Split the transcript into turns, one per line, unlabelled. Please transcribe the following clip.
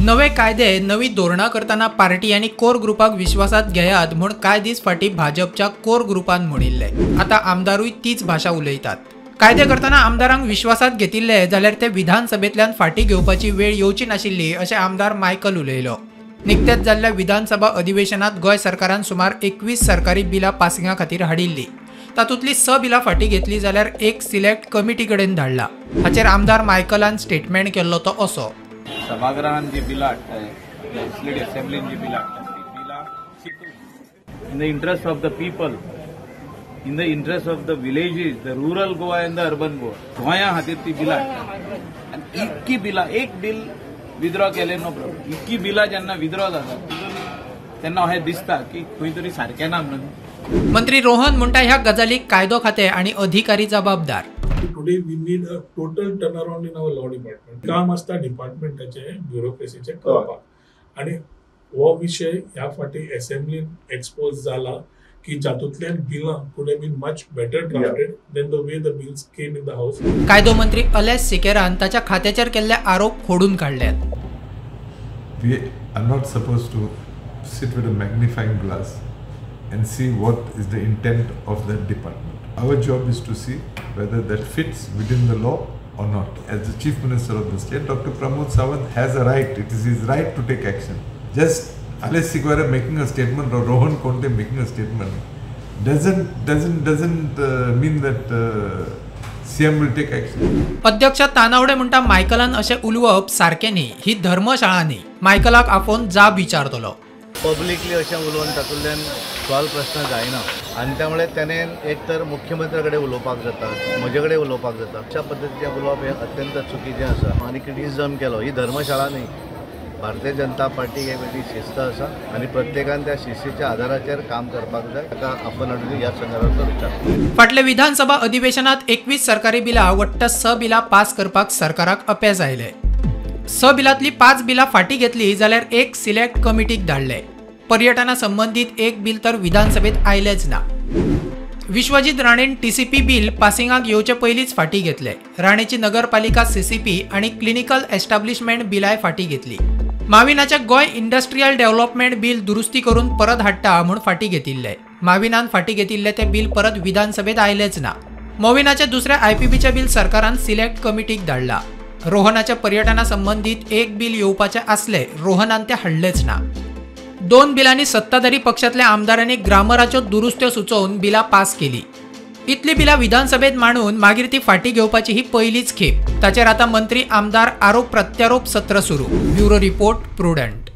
नवे कायदे नवी धोरणां करतना पार्टी आनी कोर ग्रुपाक विश्वासात घेयात म्हूण कांय दीस फाटीं भाजपच्या कोर ग्रुपान म्हणिल्लें. आतां आमदारूय तीच भाशा उलयतात. कायदे करतना आमदारांक विश्वासात घेतिल्ले जाल्यार ते विधानसभेंतल्यान फाटीं घेवपाची वेळ येवची नाशिल्ली अशें आमदार मायकल उलयलो. निकत्याच जाल्ल्या विधानसभा अधिवेशनात गोंय सरकारान सुमार 21 सरकारी बिलां पासिंगा खातीर हाडिल्ली. तातूंतली 6 बिलां फाटीं घेतली जाल्यार एक सिलेक्ट कमिटी कडेन धाडला. हाचेर आमदार मायकलान स्टेटमेंट केल्लो तो असो:
सभागृहान जी बिलां हाडटाय, लेजिस्लेटिव्ह असेंब्लीन जी बिलां हाडटाय, ती बिलां in the interest of the people, in the interest of the villages, the rural Goa and the urban Goa, गोंया खातीर ती बिलां हाडटा. आनी इतकी बिलां, एक बील विथड्रॉ केलें नो प्रॉब्लम, इतकी बिलां जेन्ना विथड्रॉ जाता तेन्ना अशें दिसता की खंय तरी सारकें ना म्हणून.
मंत्री रोहन म्हणटा ह्या गजालीक कायदो खातें आनी अधिकारी जबाबदार.
Today we need a total turnaround in our law department. काम आसता डिपार्टमेंटाचें, ब्युरोक्रेसीचें करपाक. आनी हो विशय ह्या फावटी एसेंब्लीन एक्सपोज जाला की जातूंतल्यान बिलां could have been much better drafted than the way the bills came in the house.
कायदो मंत्री अलेस सिकेरान ताच्या खात्याचेर केल्ले आरोप खोडून काडल्यात.
We are not supposed to sit with a magnifying glass and see what is the intent of that department. Our job is to see whether that fits within the law or not. As the Chief Minister of the state, Dr. Pramod Sawant has a right, it is his right to take action. Just Alex Sequeira making a statement or Rohan Khaunte making a statement doesn't mean that CM will take action.
अध्यक्ष तानावडे म्हणटा मायकलान अशें उलोवप सारकें न्ही, ही धर्मशाळा न्ही. मायकलाक आपोवन जाब विचारतलो.
पब्लिकली अशें उलोवन तातूंतल्यान सॉल्व प्रश्न जायना आनी त्यामुळे त्याने एक तर मुख्यमंत्र्या कडेन उलोवपाक जाता, म्हजे कडेन उलोवपाक जाता. अशा पद्दतीचें उलोवप हें अत्यंत चुकीचें आसा आनी क्रिटिसिजम केलो. ही धर्मशाळा न्ही. भारतीय जनता पार्टी एक वेगळी शिस्त आसा आनी प्रत्येकान त्या शिस्तीच्या आधाराचेर काम करपाक जाय. ताका आपोवन हाडून ह्या संदर्भात विचार.
फाटल्या विधानसभा अधिवेशनात 21 सरकारी बिलां वट्ट 6 बिलां पास करपाक सरकाराक अपेस आयलें. 6 बिलांतली 5 बिलां फाटीं घेतली जाल्यार एक सिलेक्ट कमिटीक धाडले. पर्यटना संबंदीत एक बिल तर विधानसभेत आयलेंच ना. विश्वजीत राणेन टीसीपी बिल पासिंगाक येवचे पयलींच फाटीं घेतले. राणेची नगरपालिका सीसीपी आनी क्लिनिकल एस्टाब्लिशमेंट बिलाय फाटीं घेतली. माविनाच्या गोंय इंडस्ट्रियल डेव्हलपमेंट बिल दुरुस्ती करून परत हाडटा म्हूण फाटीं घेतिल्ले. माविनान फाटीं घेतिल्ले ते बिल परत विधानसभेत आयलेंच ना. मोविनाच्या दुसऱ्या आयपीबीचें बिल सरकारान सिलेक्ट कमिटीक धाडला. रोहनाच्या पर्यटना संबंदीत एक बिल येवपाचें आसलें, रोहनान तें हाडलेंच ना. 2 बिलांनी सत्ताधारी पक्षांतल्या आमदारांनी ग्रामराच्यो दुरुस्त्यो सुचोवन बिलां पास केली. इतली बिलां विधानसभेत मांडून मागीर ती फाटीं घेवपाची ही पयलीच खेप. ताचेर आतां मंत्री आमदार आरोप प्रत्यारोप सत्र सुरू. Bureau report, Prudent.